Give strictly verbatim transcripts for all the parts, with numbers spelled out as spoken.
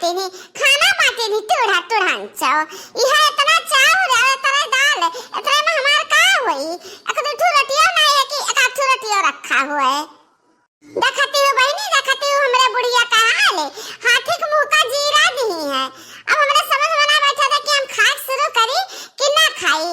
बाटी नहीं, खाना बाटी नहीं, टूढ़ा टूढ़ा चाव। इहा इतना चाव रे, इतना दाल, इतने में हमार का होई? एक दो ठो रोटियो नहीं है कि एक आध ठो रोटियो रखा हुआ है। देखती हो बहिनी, देखती हो हमरे बुढ़िया का हाल है, हाथी के मुंह का जीरा दिही है। अब हमरे समझ में ना बैठा था कि हम खाए शुरू करी कि ना खाई।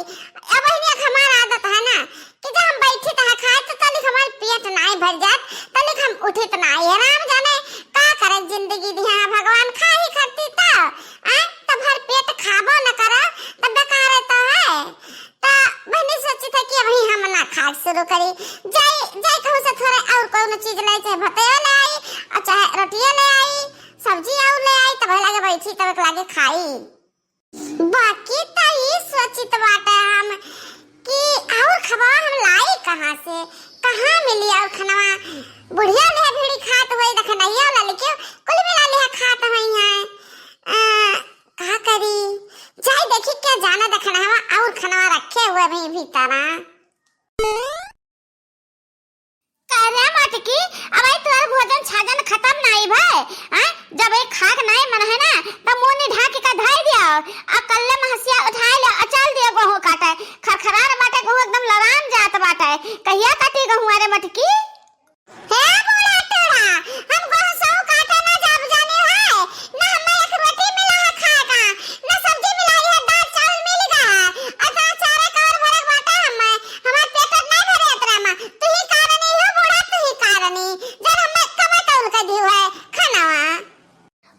अब बहिनी, एक हमार आदत है ना कि जब हम बैठी तहाँ खाए तो तनिक हमार पेट नाई भर जात, तनिक हम उठित नाई है। राम जाने का करे जिंदगी दिया है भगवान, खाई खरती तो, आ, तो भर पेट खाबो न करो तो बेकार तो है। तो बहिनी सोची था कि अभी हम ना खाए शुरू करी, जाई, जाई कहूँ से थोड़े और कौनो चीज ले, चाहे भतयो ले आई और चाहे रोटियो ले आई, सब्जी और ले आई, तब लागे बैठी, तब लागे खाई। बाकी त ई सोचित बाटे हम कि और खबवा हम लाई कहाँ से, कहाँ मिली और खनवा? बुढ़िया ले भिड़ी खात होई, देखे नहिया ललकियो कुल मिला ले खात होई हैं। अ, का करी? जाई देखी, क्या जाना, देखना हवा और खनवा रखे हुए भी भीतरा। करे मटकी, अब आई तोर भोजन छाजन खतम नाई भय, हैं? जब एक खाक नाई मन है ना, तब मुंह ढाक के धई दियो, आ कल्ले महसिया उठाई ले, आ चल दियो गहूं काटे। खरखरार बाटे गहूं, एकदम लराम जात बाटे। कहिया काटी गहूं रे मटकी? हे बूढ़ा टूढ़ा, हम गहूं सहू काटे ना जाब जाने है, ना हमें एक रोटी मिला है खाए का, ना सब्जी मिला है, दाल चावल मिल गया है, और ना चारे कवर भरे बाटे हमें, हमार पेट नहीं भरे इतना में। तू ही कारणी हो बूढ़ा, तू ही कारणी। जब हम कमा तौल के दियो है खानावा।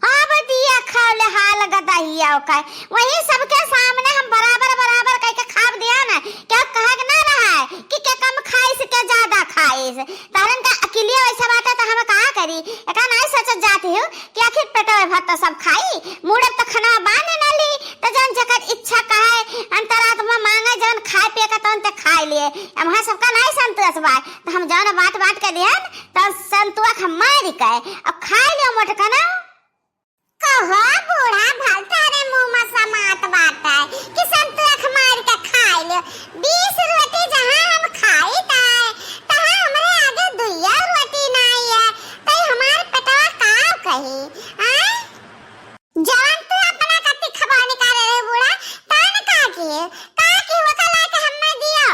अब दिया खाओ ले हाल गदहिया ओकर। वही सबके सामने हम बराबर बराबर कह के खाब दिया ना। क्या कहा के ना रहा है कि के कम खाइस, के ज्यादा खाइस। तहरन का अकिलिया वैसा बात है तो हम का करी? एका नहीं सोचत जाती हूँ कि आखिर पेटवा भर तो सब खाई, मुड़े तो खाना बांध न ली, तो जौन जेकर इच्छा कहे, अंतरात्मा मांगे, जौन खाए पिए का तौन ते खाए लिए। अब हाँ सबका नहीं संतोष बा, तो हम जौन बात बात के दिहन, तो संतोष हम मार के अब खाए लियो मोटकना। कहो बूढ़ा, भल तोहरे मुंह में समात बाटे कि संतोष मार के खाए लियो। बीस रोटी जहाँ हम खाई ताए, तहाँ हमरे आगे दुइया रोटी नाई है, तई हमार पेटवा का कही? आय? जवन तू अपना कत्ती खबा निकाले रहे बूढ़ा, तान का की, का की ओका लाके हमें दियो।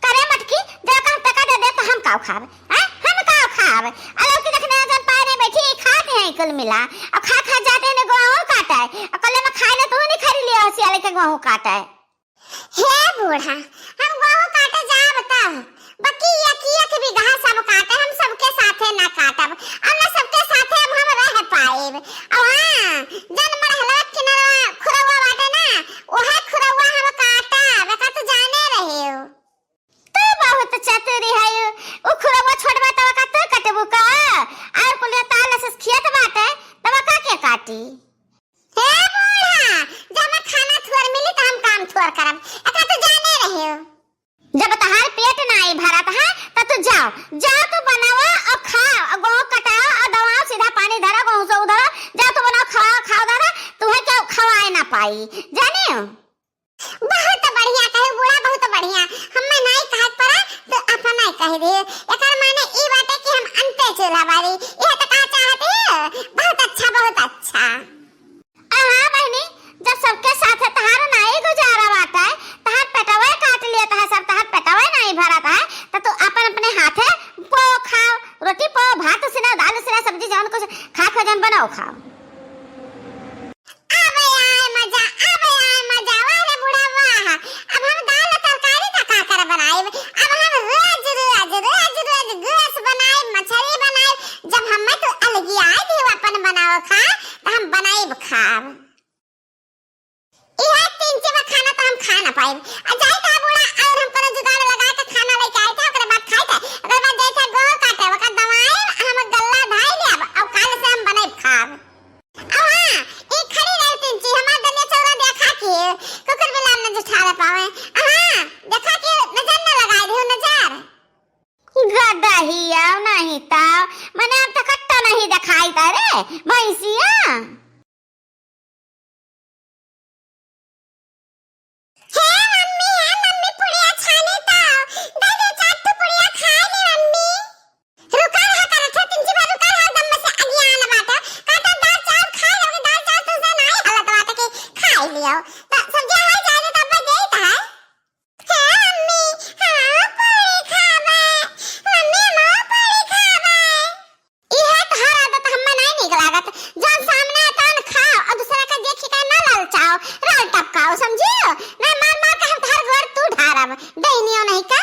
करे मटकी, जरा कहूँ टका दे दे तो हम काव खाब? हैं? हम काव खाब? अलौकी देखने जन पाए नहीं बैठी, ई खाते हैं कुल मिला। अब खा खा जाते हैं गोहूँ काटे। अब कल में खाए ले तू नहीं खरी लिया हो सियाले के गोहूँ काटे। हे बूढ़ा, हम गोहूँ काटे जाब तब, बाकी एक एक बीघा सब काटे, हम सबके साथे ना काटब, और ना सबके साथे अब हम रह पाएब। अब हाँ, जन मरहलवा किनरवा खुरवा बाटे ना, ओहे खुरवा हम काटब, एका तू जाने रहे हो। तू बहुत चतुरी है, उ खुरवा छोड़बा तब का तू कटबू का? और कुलिया ताल से खेत बाटे, तब का के काटी? हे बूढ़ा, जब हमें खाना थोर मिली त हम काम थोर करब, एकरा तू जाने रहे हो। जब तहार पेट नाई भरत है, त तू जाओ, जाओ तू बनावा और खाओ, और गोहूँ कटाओ और दवाओ, सीधा पानी धरो, गोहूँ से उधरो, जाओ तू बनाओ, खाओ, खाओ दादा, तुम्हें क्या खवाए ना पाई, जाने हो? बहुत बढ़िया कहे बूढ़ा, बहुत बढ़िया। हमें नाई कहे पड़ा तो अपन नाई कह दे। एकर माने ई बाटे कि हम अंते चूल्हा बारी। यह तो कहा चाहते हो? बहुत अच्छा, बहुत अच्छा। आ हाँ बहिनी, जब सबके साथे तहार नाई गुजारा बाटे, तहार पेटवे काट लिए, तहार सब तहार पेटवे नाई भरत है, तो तू अपन अपने हाथे पो खाओ, रोटी पो, भात उसिना, दाल उसिना, सब्जी जौन कुछ खा खो जौन बनाओ खाओ। अब आए मजा, अब आए मजा, वाह रे बूढ़ा वाह। अब हम दाल तरकारी का का कर बनाएब? अब हम रोज, रोज, रोज, रोज गोस बनाएब, मछली बनाएब। जब हमें तू अलगी आए दी अपन बनाओ खा, तो हम बनाएब खाब। इहे तीन चीज खाना तो हम खा ना पाएब। आ जाए का बूढ़ा और हम कोनो जुगाड़ लगा के खाना लेके आए थे, ओकरे बाद खाए थे, ओकरे बाद जाए थे गोह काटे, ओकर दवाई हम गल्ला धाई लेब, और काल से हम बनाएब खाब। अब हाँ, ई खड़ी रहे तीन चीज, हमार दलिया चौरा देखा के कुकुर बिलार न जुठारे पावे। हाँ, देखा के नजर न लगाए दियो, नजर। गदहिया नहीं ताव, मने हम तो कट्टा नहीं दिखाई ता रे, भैंसिया। हे मम्मी, हे मम्मी, पुड़िया छाने तो, दे दे चार ठो पुड़िया खा ले मम्मी। रुका रहा करत है, तिनकी बार रुका रहा, एकदम में से अज्ञान बाटे। का तो दाल चावल खाए लोगे, लियो। त सब्जी हमार जाए दे, तब देई त है। हे मम्मी, हम पूरी खाबे। मम्मी, हम पूरी खाबे। इहे तोहार आदत हम्मे नाहीं नीक लागत। जौन सामने तौन खाओ और दूसरा का देखी के ना ललचाओ, रल टपकाओ, समझियो? ना मार मार के हम तोहार गोड़ तू ढारब। डैनियो नहीं का?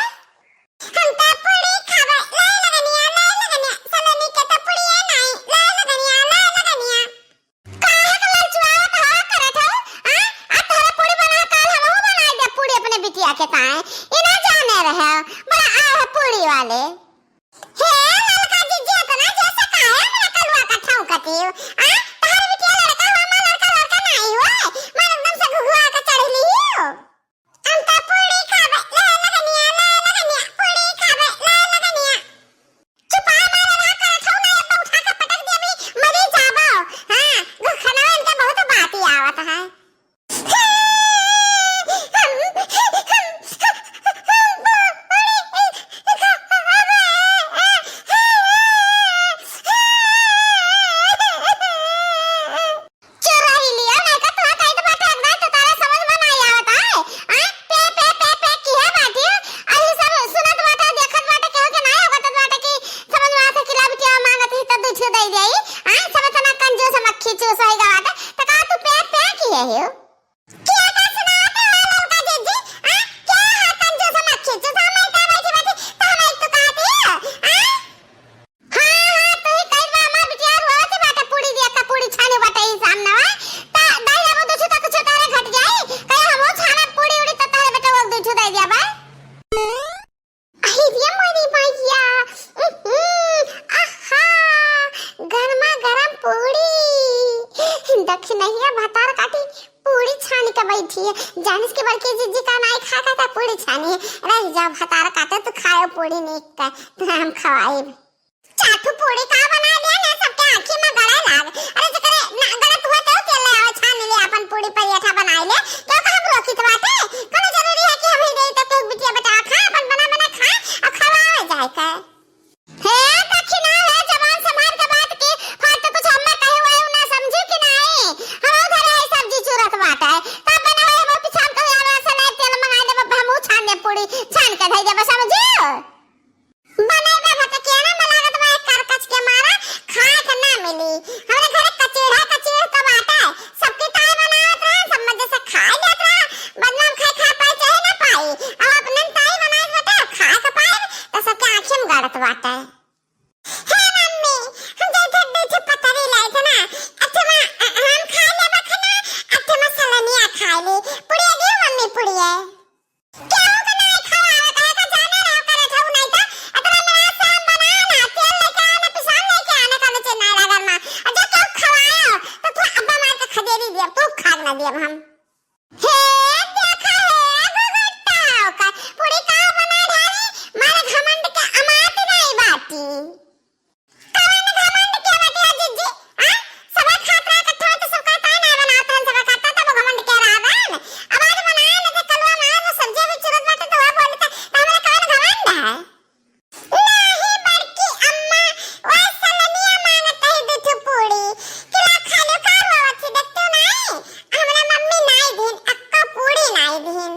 हम त पूरी खाबे। ले लगनिया, ले लगनिया। सलोनी के त पूरिये नाहीं। ले लगनिया, ले लगनिया। काहे के ललचुआवत हवा करत हो? आ? आ तोहरे पूरी बना, काल हमहू बनाई दे पूरी अपने बिटिया के ताए। ई ना जाने रहे, बड़ा आए है पूरी वाले। हे ललका जीजी, इतना जैसे काहे हमरा कलुआ का ठौकती हो? आ? तोहरे बिटिया लड़का हुआ, माँ लड़का लड़का नाहीं हुआ। माँ एकदम से घुघुआ के चढ़ ली हो। हम त पूरी खाबे, ले लगनिया, ले लगनिया, पूरी खाबे, ले लगनिया। चुपाए मारे रहा करत हऊ ना, अब उठा के पटक दिया भी, मरी जाबो। हाँ, गुखनवा इनके बहुत बाती आवत है। हम, हम, हम, हम पूरी खाबे। चुरही लियो, नहीं तो तोहर कहित बाटे, अगुआ तो तारा समझ में नाहीं आवत है। आय, पे, पे, पे, पे किहे बाटी। अही सब सुनत बाटे, देखत बाटे, केहू के नाहीं होकत बाटे कि समझ में आ सकिला बिटिया मांगत ही तो दुइ ठो दे देई। आय, सब इतना कंजूस मक्खी चूस होई गवा बाटे। त का तू पे, पे किहे हियो? के का सुनावत है ललका जीजी? आ, के है कंजूस मक्खी चूस? हम इतना बैठी बैठी तो हम एक तो कहती है। आ? हाँ, हाँ, तू ही कहित बा, हमार बिटिया रोवत बाटे, पूरी दिया का पूरी छाने बाटे ई सामने, वा। ता दाई, अब दू ठो तक कुछ तारे घट जाई, कहे हमहू छाना पूरी उड़ी, त तारे बेटा वो दू ठो दे दिया बा। अहि रे मोरी मैया, उहुं, आहा, गरमा गरम पूरी। दखिनहिया भतार काटी पूरी छानी के बैठी है। जानिस के बड़की जीजी का नाई खा के त पूरी छानी है। रह जा भतार काटे, तू खायो पूरी नीक का, हम खवाई। चार ठो पूरी का बना लिया ना, सबके आँखी में गड़े लाग। अरे जेकरे ना गड़त हुआ तो तेल ले आवे, छान ले, अपन पूरी पराठा बनाई ले। केहू का हम रोकित बाटे? कोनो जरूरी है कि हम ही देई तो केहू बिटिया बेटा खा, अपन बना बना खा और खवावे जाए के। हे दखिना, हे जबान संभाल के बात की, फालतू कुछ हम्मे कहे हुए ना समझू कि नाई? हम उधर है सब्जी चुरत बाटे, तब बनावे हम पीछा हम कहे आलू से नहीं तेल मंगा देबे, हम छान दे पूरी, छान के धई देबे, समझू? बनइबे भटकिया ना, में लागत बा एक करकच के मारा, खाए के ना मिली। हमरे घरे कचीढ़ा कचीढ़ तो बाटे, सबकी ताई बनावत रहे, सब मजे से खाए लेत रहे, बदनाम खाए खा पाए चाहे ना पाई। अब अपने ताई बनाए बाटे, अब खाए के पाए, तो सबके आँखी में गड़त बाटे। हे मम्मी, हम जैसे दू ठो पतरी लाए थे ना, अठे में, अ, हम खा लेबे खाना, अठे में सलोनिया खा ली। पुड़िया दियो मम्मी, पुड़िया। केहू के नाई खवावे, कहे का जाने रहो करे छऊ नाई त, इतना नाराज से हम बनाए ना, तेल लेके आने, पिसान लेके आने, कौनो चीज नाई लागल माँ। और जब केहू खवाए हो, तो तू अब्बा मार के खदेरी दिया, तू खाग ना दिया हम। हे देखा हे गुगुट्टा, ओकर पूरी का बना ढारी, मारे घमंड के अमात नाई बाटी। कवन घमंड के बतिया जिज्जी? आ? सबे खात रहा इकट्ठा तो सबका ताई ना बनावत रहन, सबे खाता तब घमंड के रहन। अब आज बनाए न थे कलुआ मार में सब्जी भी चुरत बाटे तो वह बोलता, तो हमरा कवन घमंड है? नाही बड़की अम्मा, वह सलनिया मांगत ही दू ठो पूरी। किला खाली का रोवत ही देखते नाही? हमरा मम्मी नाही दीन, अक्का पूरी नाही दीन।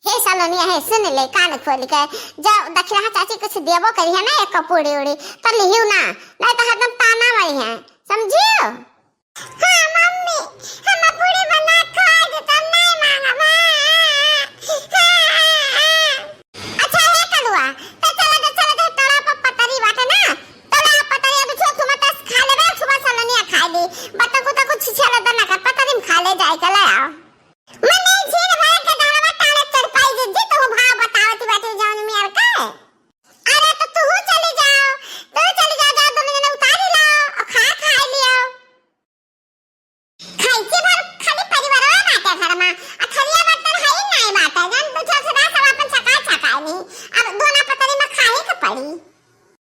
हे सलोनिया, हे सुन ले कान खोल के, जब दखिनहा चाची कुछ देबो करी है ना एक पूरी उड़ी, तो लिहियो ना, नहीं तो हरदम ताना मारी है, समझियो? हाँ मम्मी, हम पूरी बना खा दे, तब नहीं मांगब। हाँ, हाँ, हाँ। अच्छा हे कलुआ, तो चला दे, चला दे, तोड़ा पर पतरी बाटे ना, तोड़ा पतरी अभी छो तुम तस खा लेबे, सुबह सलोनिया खा ली, बतकू तो कुछ छेला दना कर पतरी में खा ले जाए के ले आओ। मने झीन भर के दहवा टाले चरपाई जिज्जी, तू भाव बतावत बाटे जौन मेर के। अरे तो तू चली जाओ, तू चली जाओ, जाओ दोनों जने उतारी लाओ और खा खा लियो। खाइची भर खाली परिवारवा बाटे घर में, आ थरिया बर्तन है ही नहीं बाटे, जान दू चार से सब अपन छका छका ली। अब दोना पतरी में खाए के पड़ी।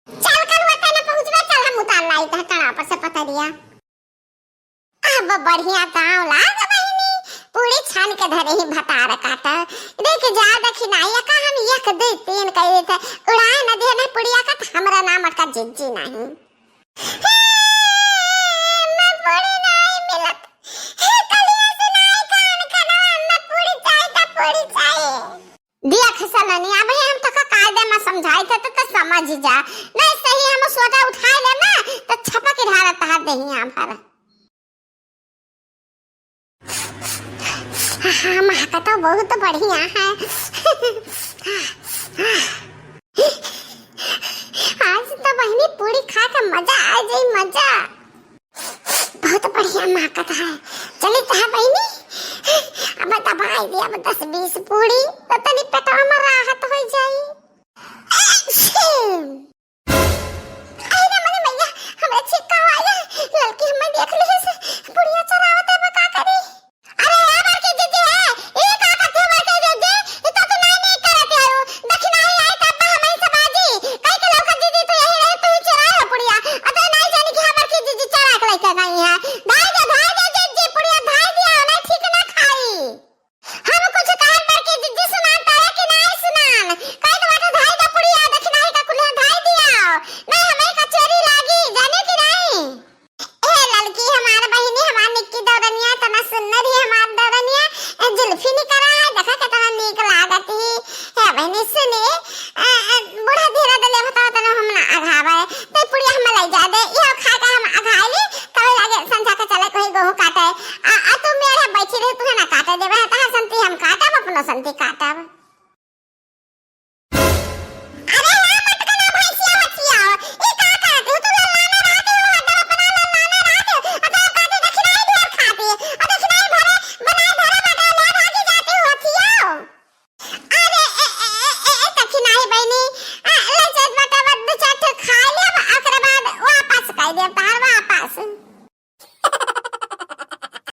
चल कल होते न पहुँचबे, चल हम उतार लाई तह टड़ा पर से पतरिया। अब बढ़िया गाँव लाग बहिनी, पूरी छान के धरे ही भतार काट। देख जा दखिनाइया का हम एक दे तीन कह देते, उड़ाए न दे न पुड़िया का, त हमरा नाम अटका जिज्जी नहीं। हे, मैं पूरी नहीं मिलत। हे, कलिया सुनाई का जीजा, नहीं सही हम सोटा उठाए लेब ना, तो छपक के ढारत तहार देहिया भर। हाँ, हाँ, महका तो बहुत बढ़िया है। आज तो बहिनी पूरी खा के मजा आ जाई, मजा। बहुत बढ़िया महकत है। चली तहा बहिनी, अब दबाई दिया, अब दस बीस पूरी, तो तनी पेटवा में राहत हो जाई। अरे मने मैया, हमरा छिक्का आया, ललकी हमें देख ली से, बुढ़िया चरावत है, बका करी। अरे ए बड़की जीजी है, ई का करती हो बड़की जीजी? ई तो तू नहीं, नहीं करत है, दक्षिणा ही आई तब हमें सब आजी। कई के ललका जीजी तू यही रही, तू ही चराए हो बुढ़िया। अबे नहीं जानी कि हमार की जीजी चरा के लेके गई है। धाई दे, धाई दे जीजी, बुढ़िया धाई दिया, नहीं ठीक ना खाई। हम कुछ कहत बड़की जीजी सुनान तारे कि नाई सुनान? कही तो बाटे धाई दा पुड़िया, दक्षिणाही का कुल्हिया धाई दिया। नहीं हमें कचेरी लागी, जाने कि नहीं? ए ललकी हमार बहिनी, हमार निक्की दौरनिया, तना सुन्नर ही हमार दौरनिया। ए जुल्फी निकरा है, देखा कितना नीक लागत ही। ए बहिनी सुने,